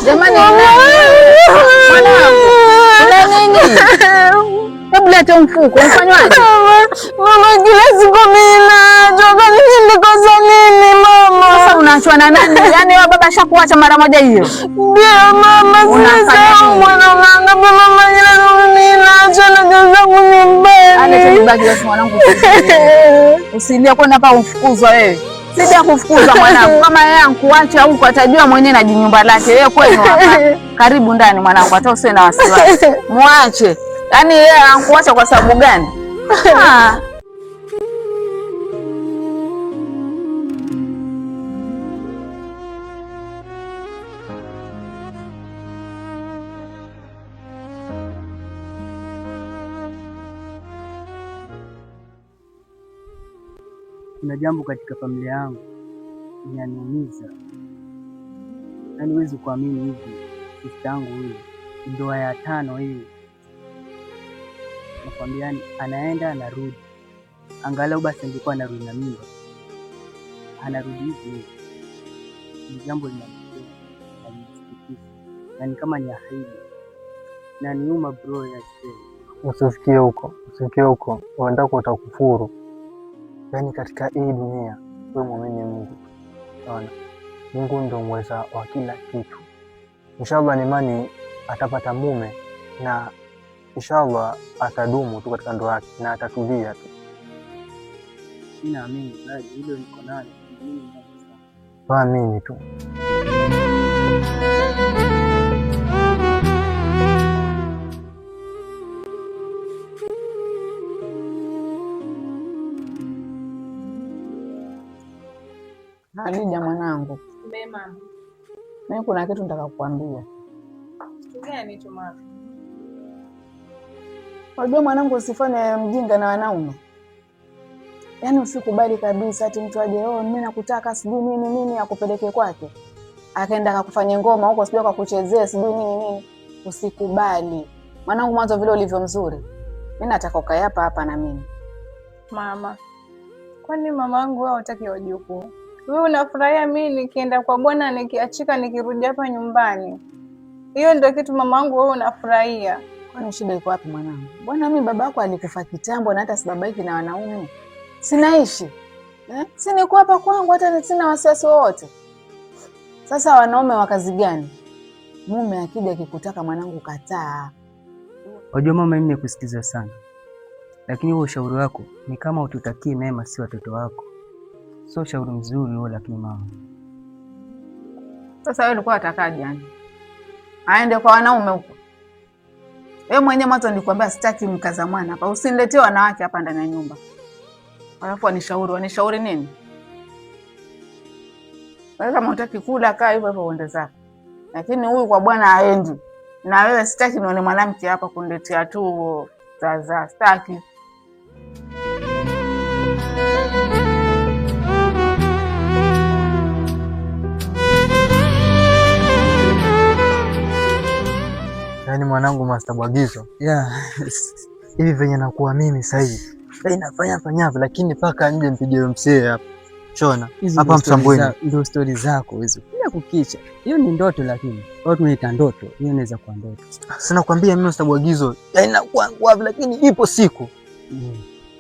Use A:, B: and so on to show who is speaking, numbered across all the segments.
A: Jamani, mwanangu, kuna nini? Hebu leta mfuko, mfanywaje?
B: Mama, kila siku mimi naachwa, kwani nilikosa nini mama?
A: Sasa unaachwa na nani? Yaani wewe baba ashakuacha mara moja hiyo?
B: Ndio mama,
A: Unafanya
B: sasa
A: nini?
B: mwana wangu mama, kila siku mimi naachwa na kazi zangu
A: Alete
B: nyumbani.
A: bibaki basi mwanangu. Usilie kwenda hapa ufukuzwa wewe. Sija kufukuza mwanangu. Kama yeye ankuacha huko atajua mwenyewe na jinyumba lake. Wewe kwenu hapa. Karibu ndani mwanangu, hata usiwe na wasiwasi. Mwache. Yaani yeye ankuacha kwa sababu gani? Ah.
C: Kuna jambo katika familia yangu linaniumiza, yaani huwezi kuamini hivi. Sista yangu huyu, ndoa ya tano hii, nakwambia, yani anaenda anarudi, angalau basi angekuwa anarudi na mimba, anarudi hivi hivi. Ni jambo linanisikitisha na linasikitisha, na ni kama ni aibu na niuma bro ya
D: Usifikie huko, usifikie huko, uendako utakufuru. Yaani katika hii dunia wewe muamini Mungu, sawa? Mungu ndio mweza wa kila kitu. Inshallah ni imani atapata mume na inshallah atadumu tu katika ndoa yake na atatulia tu.
C: Mimi naamini bali hilo niko nalo, naamini Mungu sana.
D: Waamini tu.
A: Hadija mwanangu,
E: Mema,
A: mimi kuna kitu nataka kukuambia.
E: kitu gani hicho mama?
A: Unajua mwanangu, usifanye mjinga na wanaume. Yaani usikubali kabisa ati mtu aje, oh, mimi nakutaka sijui nini nini, akupeleke kwake, akaenda akakufanya ngoma huko, sijui akakuchezea sijui nini nini. Usikubali mwanangu, mwanzo vile ulivyo mzuri, mimi nataka ukae hapa hapa na mimi.
E: Mama, kwani mamangu wewe hutaki wajukuu? Wewe unafurahia mimi nikienda kwa bwana nikiachika nikirudi hapa nyumbani? Hiyo ndio kitu mamangu wewe unafurahia?
A: Kwani shida iko wapi mwanangu? Bwana, mimi baba yako alikufa kitambo, na hata sibabaiki na wanaume, sinaishi eh? Si niko hapa kwangu, hata sina wasiwasi wowote. Sasa wanaume wa kazi gani? Mume akija akikutaka mwanangu, kataa.
C: Wajua mama, mimi nimekusikiza sana, lakini huo ushauri wako ni kama ututakie mema, si watoto wako. Sio ushauri mzuri huo, lakini mama,
A: Sasa wewe ulikuwa utakaje yani? Aende kwa wanaume huko? Wewe mwenyewe mwanzo nilikwambia sitaki mkaza mwana hapa, usiniletee wanawake hapa ndani ya nyumba. Alafu wanishauri, wanishauri nini? Wewe kama hutaki kula kaa hivyo hivyo uende zako, lakini huyu kwa bwana aendi. Na wewe sitaki nione mwanamke hapa kuniletea tu zaza, sitaki.
D: Yaani mwanangu Master Bwagizo,
C: yeah.
D: hivi venye nakuwa mimi sasa hivi yaani nafanya fanyavyo, lakini mpaka nje mpige msee hapa shona
C: Hizo
D: hapa
C: ndio stori
D: Msambweni.
C: ndio stori zako hizo, kila kukicha. Hiyo ni ndoto, lakini watu tunaita ndoto, hiyo inaweza kuwa ndoto.
D: Sina kwambia mimi Master Bwagizo, yaani nakuwa wapi, lakini ipo siku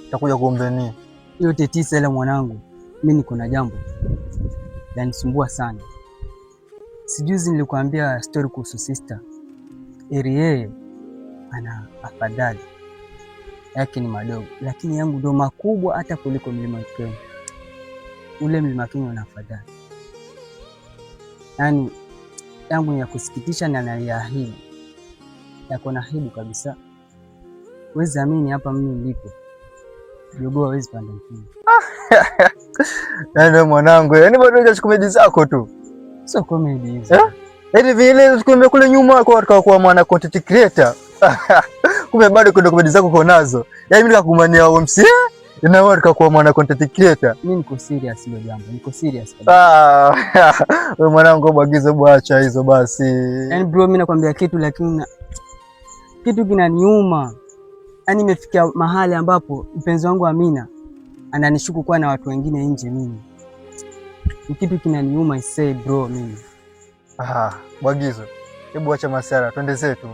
D: nitakuja kuombenia.
C: Yote tisa, ile mwanangu, mi niko na jambo lanisumbua sana. Sijuzi nilikuambia story kuhusu sister Eri, yeye ana afadhali yake ni madogo, lakini yangu ndo makubwa hata kuliko mlima Kenya. Ule mlima Kenya una afadhali, yaani yangu ni ya kusikitisha na naiahidi, yako na aibu kabisa. Huwezi amini, hapa mimi nilipo jogoo hawezi panda mtini.
D: Yaani wewe mwanangu, yaani bado hujachukua comedy zako tu.
C: Sio comedy hizo.
D: Eh? Yaani vile siku kule nyuma kwa kwa kwa mwana content creator. Kumbe bado kuna comedy zako uko nazo. Yaani mimi nikakumania wewe MCA, Inaweza kuwa mwana content creator.
C: Mimi niko serious hilo jambo, niko serious kabisa.
D: Ah, wewe mwanangu, bwagizo bwacha hizo basi.
C: Yaani bro, mimi nakwambia kitu lakini kitu kinaniuma. Yaani nimefikia mahali ambapo mpenzi wangu Amina ananishuku kuwa na watu wengine nje mimi. Ni kitu kinaniuma I say bro mimi.
D: Ah, bwagizo. Hebu acha masara, twende zetu.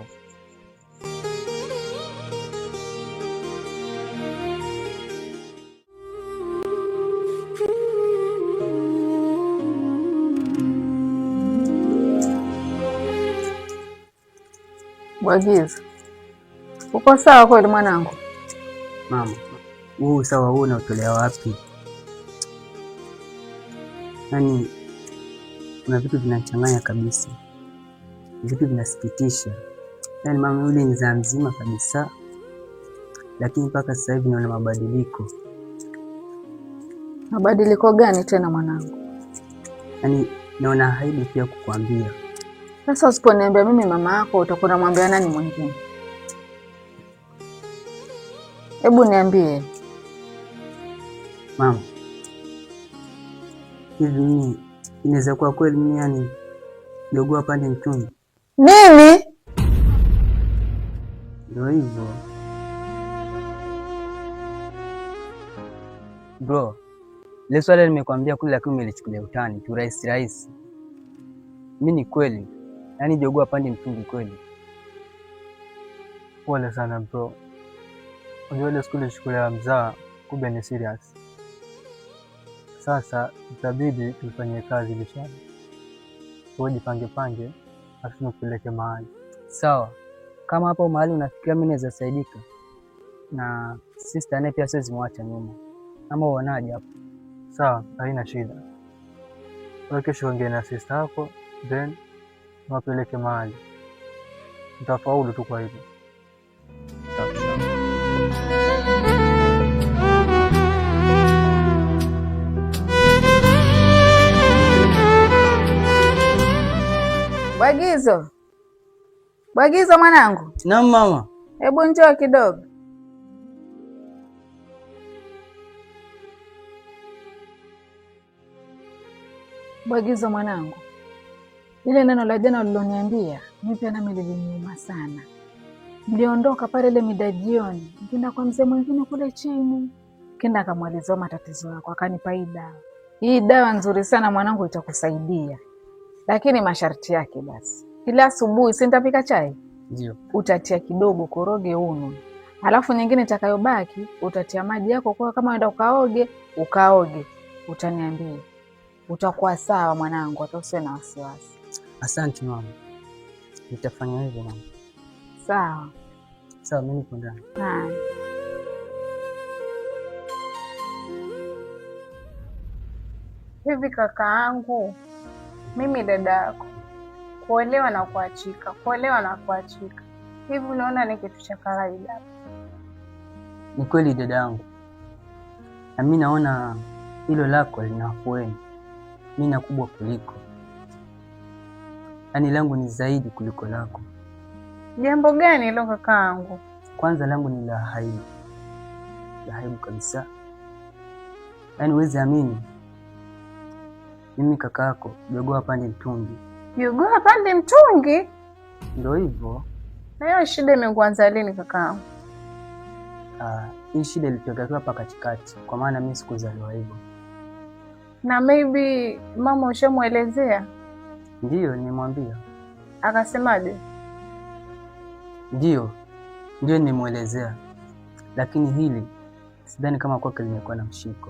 A: Bwagizo, uko sawa kweli mwanangu?
C: Mama, huu sawa huu unautolea wapi? Yaani kuna vitu vinachanganya kabisa, vitu vinasikitisha. Yaani mama yule ni zaa mzima kabisa, lakini mpaka sasa hivi naona mabadiliko.
A: Mabadiliko gani tena mwanangu?
C: Yaani naona aibu pia kukuambia.
A: Sasa usiponiambia mimi mama yako, utakuwa unamwambia nani mwingine? Hebu niambie
C: mama, hivi mimi inaweza kuwa kweli mimi yani jogoo apande mtungi
A: nini?
C: Ndio hivyo bro, ile swali nimekwambia kule, lakini umelichukulia utani tu rahisi rahisi. Mimi ni kweli, yaani jogoo apande mtungi kweli.
D: Pole sana bro. Unajua ile siku nilichukulia mzaa, kumbe ni serious. Sasa itabidi tufanye kazi ile swala. Wewe jipange pange, afu nikupeleke mahali.
C: Sawa, kama hapo mahali unafikiria mimi naweza saidika, na sister naye pia siwezi mwacha nyuma, ama uonaje hapo?
D: Sawa, haina shida. Wewe kesho ongea na sister yako, then niwapeleke mahali. Nitafaulu tu kwa hilo.
C: Sawa sawa.
A: Bwagizo, Bwagizo mwanangu.
C: Naam mama.
A: Hebu njoo kidogo. Bwagizo mwanangu, ile neno la jana uliloniambia mimi pia nami liliniuma sana. Niliondoka pale ile mida jioni, nikaenda kwa mzee mwingine kule chini, kenda akamwelezea matatizo yako, akanipa hii dawa. Hii dawa nzuri sana mwanangu, itakusaidia, lakini masharti yake basi, kila asubuhi si nitapika chai,
C: ndio
A: utatia kidogo, koroge unwe, alafu nyingine itakayobaki utatia maji yako, kwa kama unaenda ukaoge ukaoge, utaniambia utakuwa sawa mwanangu, hata usiwe na wasiwasi.
C: Asante mama, nitafanya hivyo mama.
A: Sawa
C: sawa, mimi niko ndani.
A: Haya.
E: Hivi kakaangu, mimi dada yako, kuolewa na kuachika, kuolewa na kuachika, hivi unaona ni kitu cha kawaida?
C: Ni kweli dada yangu, na mimi naona hilo lako lina afueni, mimi na kubwa kuliko, yaani langu ni zaidi kuliko lako.
E: Jambo gani hilo kakaangu?
C: Kwanza langu ni la aibu, la aibu kabisa, yaani huwezi amini, mimi kakaako jogoo hapandi mtungi.
E: Jogoo hapandi mtungi?
C: Ndio hivyo.
E: Na hiyo shida imekuanza lini kakaangu?
C: Hii shida ilitokea hapa katikati, kwa maana mimi sikuzaliwa hivyo.
E: Na maybe mama ushamuelezea?
C: Ndiyo, nimemwambia.
E: Akasemaje?
C: Ndiyo, nimemuelezea, lakini hili sidhani kama kwake limekuwa na mshiko.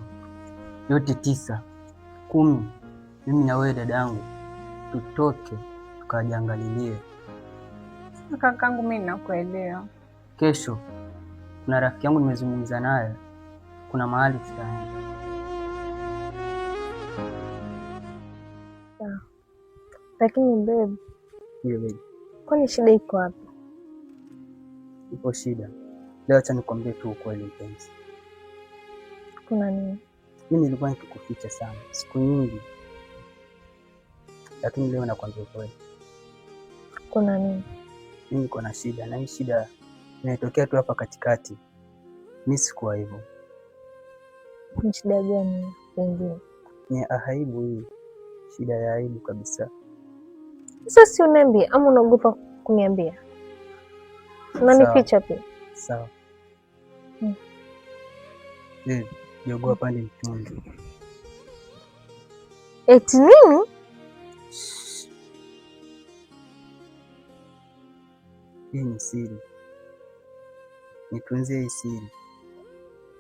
C: Yote 9 10, mimi na wewe dadangu tutoke tukajiangalilie.
E: Kakangu, mimi nakuelewa.
C: Kesho kuna rafiki yangu nimezungumza naye, kuna mahali tutaenda.
B: Lakini babe,
C: Ndiyo babe.
B: kwani shida iko wapi?
C: Ipo shida. Leo acha nikwambie tu ukweli mpenzi.
B: Kuna nini?
C: Mimi nilikuwa nikikuficha sana siku nyingi, lakini leo nakwambia ukweli.
B: Kuna nini?
C: Mimi niko na shida, na hii shida inatokea tu hapa katikati. Mimi sikuwa hivyo.
B: Ni shida gani pengine?
C: Ni aibu hii, shida ya aibu kabisa.
B: Sasa si uniambie ama unaogopa kuniambia? Unanificha pia.
C: Sawa. Jogoo apande mtungi.
B: Eti nini?
C: Hii ni siri, nitunzie hii siri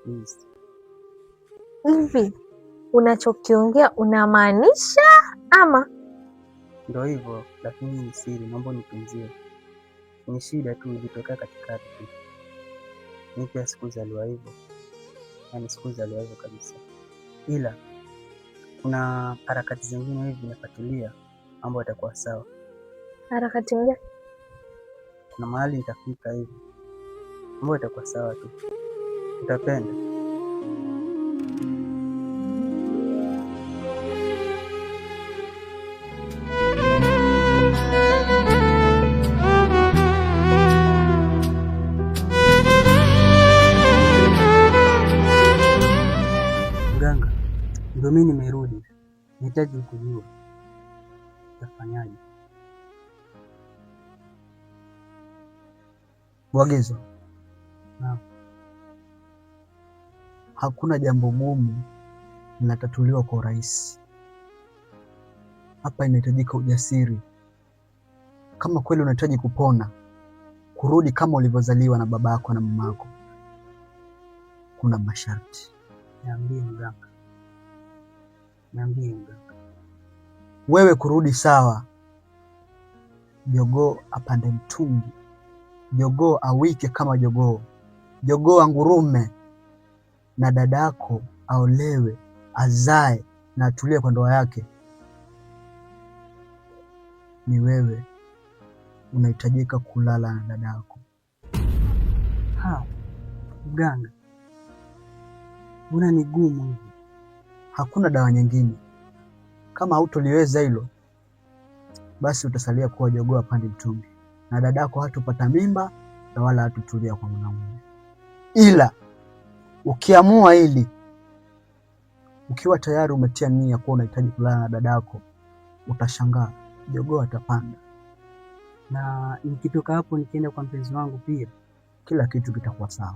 C: please.
B: Hivi unachokiongea unamaanisha ama?
C: Ndio hivyo, lakini ni siri, naomba nitunzie. Ni shida tu ilitokea katikati tu. Mimi pia sikuzaliwa hivyo, yaani sikuzaliwa hivyo kabisa, ila kuna harakati zingine hivi nafuatilia, mambo yatakuwa sawa.
B: Harakati gani?
C: Kuna mahali nitafika hivi, mambo yatakuwa sawa tu, utapenda. Mganga, ndio mimi nimerudi, nahitaji kujua utafanyaje.
F: Mwagizo.
C: Naam.
F: Hakuna jambo gumu linatatuliwa kwa urahisi. Hapa inahitajika ujasiri. Kama kweli unahitaji kupona, kurudi kama ulivyozaliwa na baba yako na mama yako, kuna masharti.
C: Niambie mganga, niambie mganga.
F: Wewe kurudi sawa, jogoo apande mtungi, jogoo awike kama jogoo, jogoo angurume, na dadako aolewe, azae na atulie kwa ndoa yake. Ni wewe unahitajika kulala na dadako.
C: Ha, mganga, mbona ni gumu hivi?
F: Hakuna dawa nyingine. Kama hautoliweza hilo, basi utasalia kuwa jogoo apande mtungi, na dadako hatupata mimba na wala hatutulia kwa mwanamume. Ila ukiamua hili, ukiwa tayari umetia nia kuwa unahitaji kulala na dadako, utashangaa jogoo atapanda,
C: Na nikitoka hapo nikienda kwa mpenzi wangu pia,
F: kila kitu kitakuwa sawa.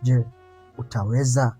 F: Je, utaweza?